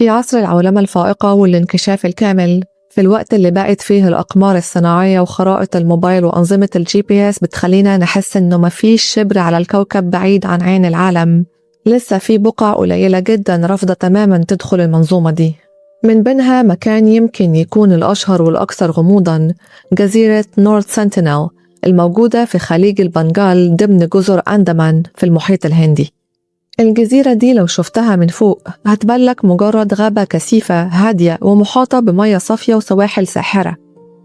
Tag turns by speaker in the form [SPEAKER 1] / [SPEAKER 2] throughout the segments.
[SPEAKER 1] في عصر العولمة الفائقة والانكشاف الكامل، في الوقت اللي بقت فيه الأقمار الصناعية وخرائط الموبايل وأنظمة ال GPS بتخلينا نحس إنه مفيش شبر على الكوكب بعيد عن عين العالم، لسه في بقع قليلة جدا رافضة تماما تدخل المنظومة دي. من بينها مكان يمكن يكون الأشهر والأكثر غموضا، جزيرة نورث سنتينيل الموجودة في خليج البنغال ضمن جزر أندمان في المحيط الهندي. الجزيرة دي لو شفتها من فوق هتبلك مجرد غابة كثيفة هادية ومحاطة بمية صافية وسواحل ساحرة،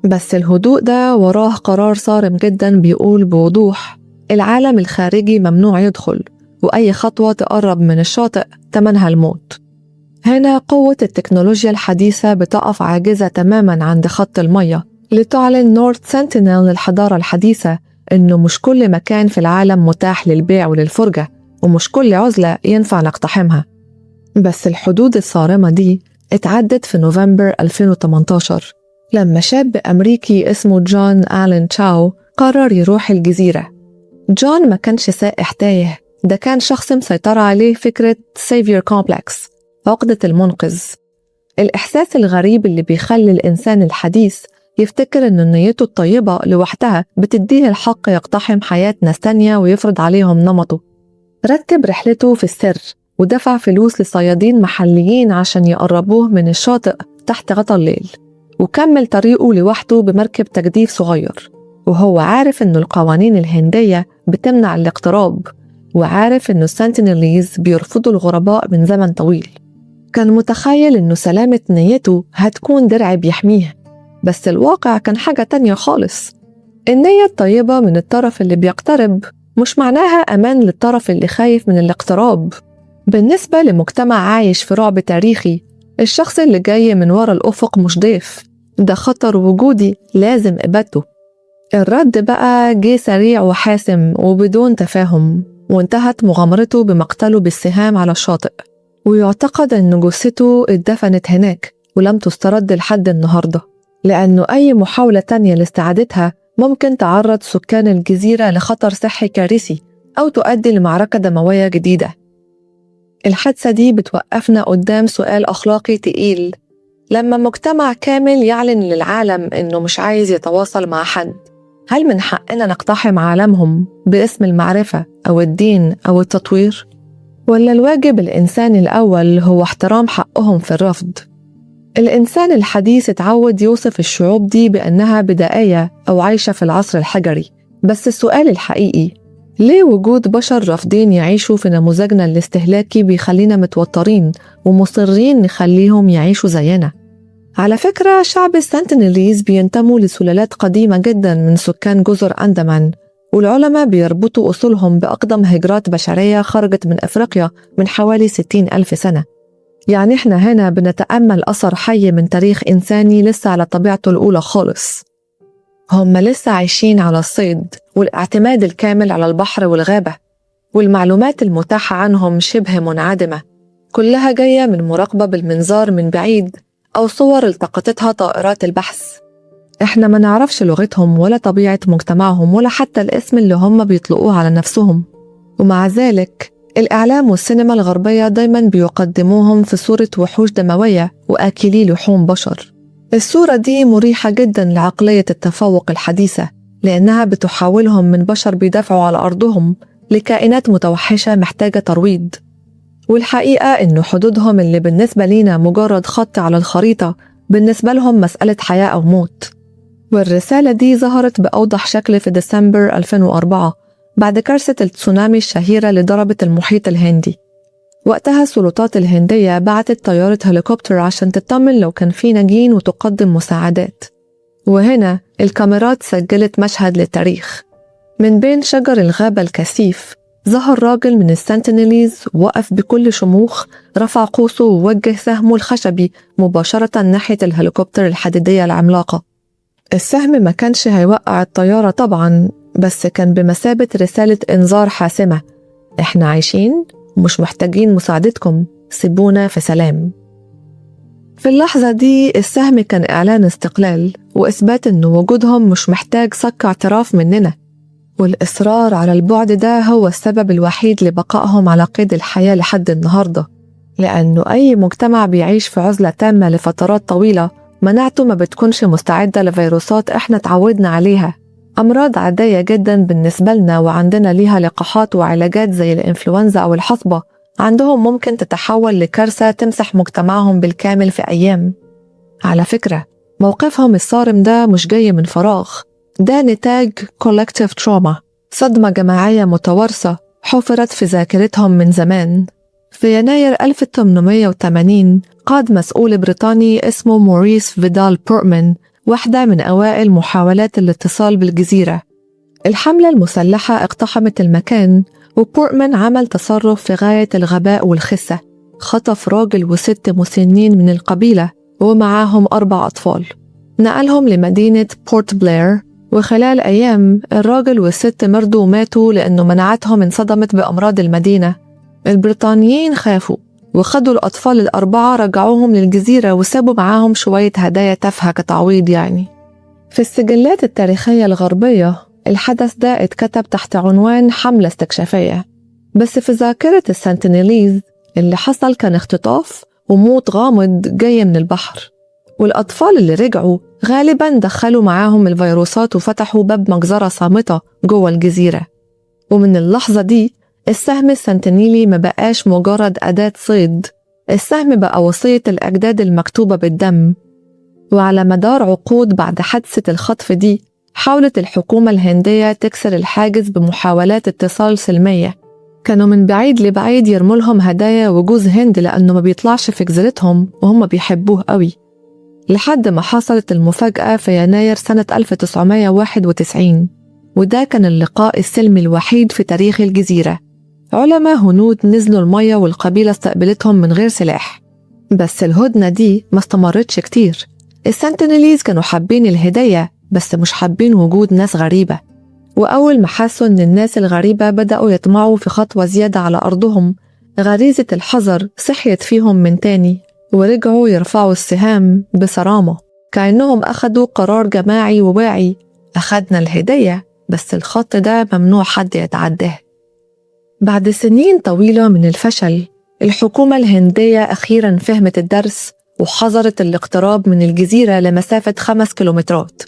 [SPEAKER 1] بس الهدوء ده وراه قرار صارم جدا بيقول بوضوح: العالم الخارجي ممنوع يدخل، وأي خطوة تقرب من الشاطئ تمنها الموت. هنا قوة التكنولوجيا الحديثة بتقف عاجزة تماما عند خط المية، لتعلن نورث سنتينيل للحضارة الحديثة إنه مش كل مكان في العالم متاح للبيع وللفرجة، ومش كل عزلة ينفع نقتحمها. بس الحدود الصارمة دي اتعدت في نوفمبر 2018 لما شاب أمريكي اسمه جون آلين تشاو قرر يروح الجزيرة. جون ما كانش سائح تايه، ده كان شخص مسيطرة عليه فكرة savior complex، عقدة المنقذ، الإحساس الغريب اللي بيخلي الإنسان الحديث يفتكر إن نيته الطيبة لوحدها بتديه الحق يقتحم حياة ناس تانية ويفرض عليهم نمطه. رتب رحلته في السر ودفع فلوس لصيادين محليين عشان يقربوه من الشاطئ تحت غطا الليل، وكمل طريقه لوحده بمركب تجديف صغير، وهو عارف إن القوانين الهندية بتمنع الاقتراب، وعارف إنه السنتينيليز بيرفضوا الغرباء من زمن طويل. كان متخيل إنه سلامة نيته هتكون درع بيحميه، بس الواقع كان حاجة تانية خالص. النية الطيبة من الطرف اللي بيقترب مش معناها أمان للطرف اللي خايف من الاقتراب. بالنسبة لمجتمع عايش في رعب تاريخي، الشخص اللي جاي من ورا الأفق مش ضيف، ده خطر وجودي لازم إبادته. الرد بقى جه سريع وحاسم وبدون تفاهم، وانتهت مغامرته بمقتله بالسهام على الشاطئ، ويعتقد أن جثته اتدفنت هناك ولم تسترد لحد النهاردة، لأنه أي محاولة تانية لاستعادتها ممكن تعرض سكان الجزيرة لخطر صحي كارثي أو تؤدي لمعركة دموية جديدة. الحادثة دي بتوقفنا قدام سؤال أخلاقي تقيل: لما مجتمع كامل يعلن للعالم إنه مش عايز يتواصل مع حد، هل من حقنا نقتحم عالمهم باسم المعرفة أو الدين أو التطوير؟ ولا الواجب الإنساني الأول هو احترام حقهم في الرفض؟ الإنسان الحديث اتعود يوصف الشعوب دي بأنها بدائية أو عايشة في العصر الحجري، بس السؤال الحقيقي: ليه وجود بشر رافضين يعيشوا في نموذجنا الاستهلاكي بيخلينا متوترين ومصرين نخليهم يعيشوا زينا؟ على فكرة، شعب السنتينيليز بينتموا لسلالات قديمة جدا من سكان جزر أندمان، والعلماء بيربطوا أصولهم بأقدم هجرات بشرية خرجت من أفريقيا من حوالي 60 ألف سنة. يعني إحنا هنا بنتأمل أثر حي من تاريخ إنساني لسه على طبيعته الأولى خالص. هم لسه عايشين على الصيد والاعتماد الكامل على البحر والغابة، والمعلومات المتاحة عنهم شبه منعدمة، كلها جاية من مراقبة بالمنظار من بعيد أو صور التقطتها طائرات البحث. إحنا ما نعرفش لغتهم ولا طبيعة مجتمعهم ولا حتى الاسم اللي هم بيطلقوه على نفسهم، ومع ذلك الإعلام والسينما الغربية دايما بيقدموهم في صورة وحوش دموية وآكلي لحوم بشر. الصورة دي مريحة جدا لعقلية التفوق الحديثة، لأنها بتحولهم من بشر بيدافعوا على أرضهم لكائنات متوحشة محتاجة ترويض. والحقيقة إن حدودهم اللي بالنسبة لينا مجرد خط على الخريطة بالنسبة لهم مسألة حياة أو موت. والرسالة دي ظهرت بأوضح شكل في ديسمبر 2004 بعد كارثة التسونامي الشهيرة اللي ضربت المحيط الهندي. وقتها السلطات الهندية بعتت طيارة هليكوبتر عشان تطمن لو كان في ناجين وتقدم مساعدات. وهنا الكاميرات سجلت مشهد للتاريخ. من بين شجر الغابة الكثيف ظهر راجل من السنتينيليز، وقف بكل شموخ، رفع قوسه ووجه سهمه الخشبي مباشرة ناحية الهليكوبتر الحديدية العملاقة. السهم ما كانش هيوقع الطيارة طبعا، بس كان بمثابة رسالة إنذار حاسمة: إحنا عايشين ومش محتاجين مساعدتكم، سيبونا في سلام. في اللحظة دي السهم كان إعلان استقلال وإثبات إن وجودهم مش محتاج صك اعتراف مننا، والإصرار على البعد ده هو السبب الوحيد لبقائهم على قيد الحياة لحد النهاردة. لأنه أي مجتمع بيعيش في عزلة تامة لفترات طويلة مناعته ما بتكونش مستعدة لفيروسات إحنا تعودنا عليها، أمراض عادية جدا بالنسبة لنا وعندنا ليها لقاحات وعلاجات زي الإنفلونزا أو الحصبة، عندهم ممكن تتحول لكارثة تمسح مجتمعهم بالكامل في أيام. على فكرة موقفهم الصارم ده مش جاي من فراغ، ده نتاج collective trauma، صدمة جماعية متوارثة حفرت في ذاكرتهم من زمان. في يناير 1880 قاد مسؤول بريطاني اسمه موريس فيدال بورتمان واحدة من أوائل محاولات الاتصال بالجزيرة. الحملة المسلحة اقتحمت المكان، وبورتمان عمل تصرف في غاية الغباء والخسة، خطف راجل وست مسنين من القبيلة ومعاهم 4 أطفال، نقلهم لمدينة بورت بلير، وخلال أيام الراجل والست مرضوا وماتوا لأنه مناعتهم انصدمت بأمراض المدينة. البريطانيين خافوا وخدوا الأطفال 4 رجعوهم للجزيرة وسابوا معاهم شوية هدايا تافهة كتعويض يعني. في السجلات التاريخية الغربية الحدث ده اتكتب تحت عنوان حملة استكشافية، بس في ذاكرة السنتينيليز اللي حصل كان اختطاف وموت غامض جاي من البحر، والأطفال اللي رجعوا غالبا دخلوا معاهم الفيروسات وفتحوا باب مجزرة صامتة جوه الجزيرة. ومن اللحظة دي السهم السنتينيلي ما بقاش مجرد أداة صيد، السهم بقى وصية الأجداد المكتوبة بالدم. وعلى مدار عقود بعد حادثة الخطف دي حاولت الحكومة الهندية تكسر الحاجز بمحاولات اتصال سلمية، كانوا من بعيد لبعيد يرموا لهم هدايا وجوز هند لأنه ما بيطلعش في جزيرتهم وهم بيحبوه قوي، لحد ما حصلت المفاجأة في يناير سنة 1991، وده كان اللقاء السلمي الوحيد في تاريخ الجزيرة. علماء هنود نزلوا المية والقبيلة استقبلتهم من غير سلاح، بس الهدنة دي ما استمرتش كتير. السنتينيليز كانوا حابين الهدية بس مش حابين وجود ناس غريبة، وأول ما حسوا إن الناس الغريبة بدأوا يطمعوا في خطوة زيادة على أرضهم، غريزة الحذر صحيت فيهم من تاني ورجعوا يرفعوا السهام بصرامة، كأنهم أخدوا قرار جماعي وواعي: أخدنا الهدية بس الخط ده ممنوع حد يتعداه. بعد سنين طويلة من الفشل الحكومة الهندية أخيرا فهمت الدرس وحظرت الاقتراب من الجزيرة لمسافة 5 كيلومترات،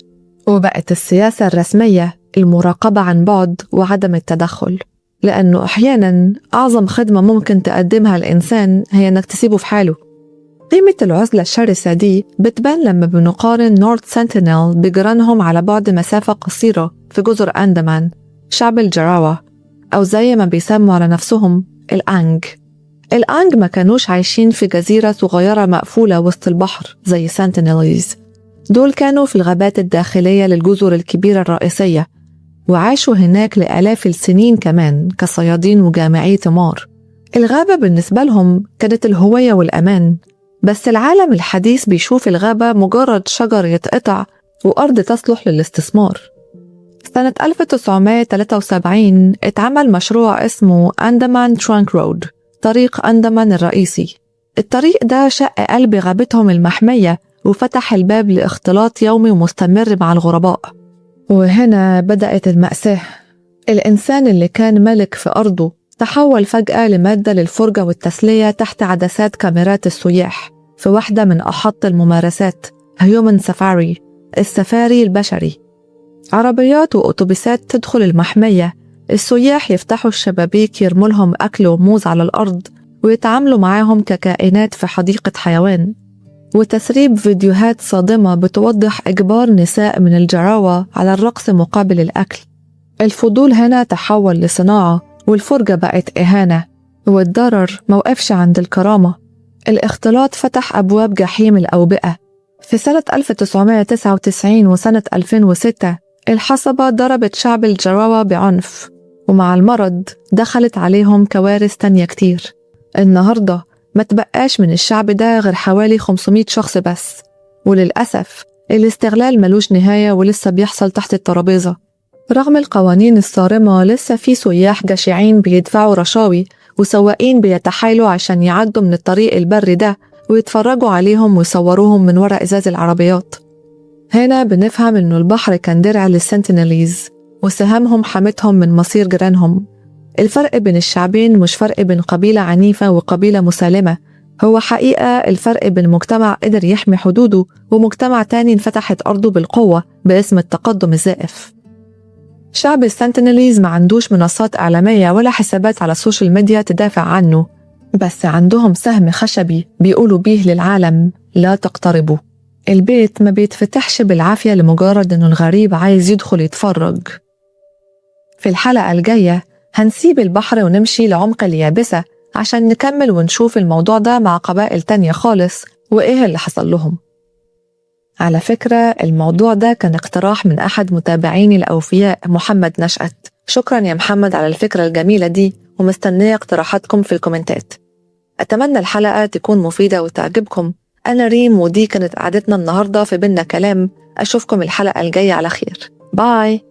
[SPEAKER 1] وبقت السياسة الرسمية المراقبة عن بعد وعدم التدخل، لأنه أحيانا أعظم خدمة ممكن تقدمها الإنسان هي أنك تسيبه في حاله. قيمة العزلة الشرسة دي بتبان لما بنقارن نورث سنتينيل بجيرانهم على بعد مسافة قصيرة في جزر أندمان، شعب الجراوة أو زي ما بيسموا على نفسهم الأنج. الأنج ما كانوش عايشين في جزيرة صغيرة مقفولة وسط البحر زي سنتينيليز، دول كانوا في الغابات الداخلية للجزر الكبيرة الرئيسية، وعاشوا هناك لآلاف السنين كمان كصيادين وجامعي ثمار. الغابة بالنسبة لهم كانت الهوية والأمان، بس العالم الحديث بيشوف الغابة مجرد شجر يتقطع وأرض تصلح للاستثمار. سنة 1973 اتعمل مشروع اسمه أندمان ترانك رود، طريق أندمان الرئيسي. الطريق ده شق قلب غابتهم المحمية وفتح الباب لاختلاط يومي ومستمر مع الغرباء. وهنا بدأت المأساة. الإنسان اللي كان ملك في أرضه تحول فجأة لمادة للفرجة والتسلية تحت عدسات كاميرات السياح في واحدة من أحط الممارسات، human safari، السفاري البشري. عربيات وأتوبيسات تدخل المحمية، السياح يفتحوا الشبابيك يرموا لهم أكل وموز على الأرض ويتعاملوا معاهم ككائنات في حديقة حيوان. وتسريب فيديوهات صادمة بتوضح إجبار نساء من الجراوة على الرقص مقابل الأكل. الفضول هنا تحول لصناعة، والفرجة بقت إهانة، والضرر موقفش عند الكرامة. الاختلاط فتح أبواب جحيم الأوبئة. في سنة 1999 وسنة 2006 الحصبة ضربت شعب الجراوة بعنف، ومع المرض دخلت عليهم كوارث تانية كتير. النهاردة ما تبقاش من الشعب ده غير حوالي 500 شخص بس، وللأسف الاستغلال ملوش نهاية ولسه بيحصل تحت الترابيزة. رغم القوانين الصارمة لسه في سياح جشعين بيدفعوا رشاوي وسواقين بيتحايلوا عشان يعدوا من الطريق البري ده ويتفرجوا عليهم ويصوروهم من وراء إزاز العربيات. هنا بنفهم إنه البحر كان درع للسنتينيليز وسهامهم حمتهم من مصير جيرانهم. الفرق بين الشعبين مش فرق بين قبيلة عنيفة وقبيلة مسالمة، هو حقيقة الفرق بين مجتمع قدر يحمي حدوده ومجتمع تاني انفتحت أرضه بالقوة باسم التقدم الزائف. شعب السنتينيليز ما عندوش منصات إعلامية ولا حسابات على السوشيال ميديا تدافع عنه، بس عندهم سهم خشبي بيقولوا بيه للعالم لا تقتربوا. البيت ما بيتفتحش بالعافية لمجرد إنه الغريب عايز يدخل يتفرج. في الحلقة الجاية هنسيب البحر ونمشي لعمق اليابسة عشان نكمل ونشوف الموضوع ده مع قبائل تانية خالص وإيه اللي حصل لهم. على فكرة الموضوع ده كان اقتراح من أحد متابعيني الأوفياء محمد نشأت. شكرا يا محمد على الفكرة الجميلة دي، ومستنية اقتراحاتكم في الكومنتات. أتمنى الحلقة تكون مفيدة وتعجبكم. أنا ريم، ودي كانت قعدتنا النهاردة في بينا كلام. أشوفكم الحلقة الجاية على خير. bye.